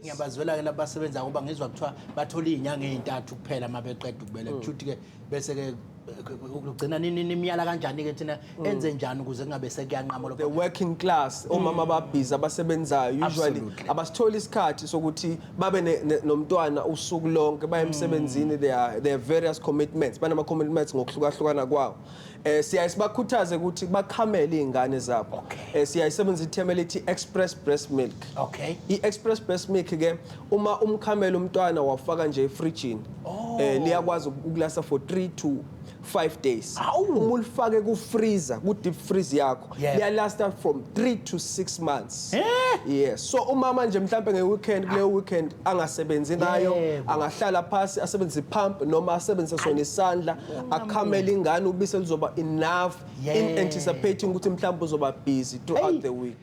Ngiyabazwela ke labasebenza ngoba ngizwa kuthiwa bathola izinyanga ezintathu kuphela uma beqeda ukubeletha. Kushuthi ke bese ke ugcina nini nimyala kanjani ke thina enze njani ukuze kungabe sekuyanqamula? The working class, omama ababhizi abasebenzayo usually abasitholi isikhathi sokuthi babe nomntwana usuku lonke, baye emsebenzini, there are various commitments, banama commitments ngokuhlukahlukana kwawo. Siyaye sibakhuthaze ukuthi bakhamele izingane zabo. Siyayisebenzisa ithema elithi express breast milk. I-express breast milk ke, uma umkhamela umntwana wafaka nje efrijini, liyakwazi ukulasta for 3 to 5 days. Awu. Uma ulifake ku freezer, ku deep freeze yakho, liyalasta from 3 to 6 months. Yes, so umama nje mhlambe nge-weekend, kuleyo weekend angasebenzi ngayo, angahlala phasi asebenzise pump noma asebenzise sona isandla, akhamele ingane ubisi lizoba enough in anticipating ukuthi mhlawumbe uzoba busy throughout Hey. the week.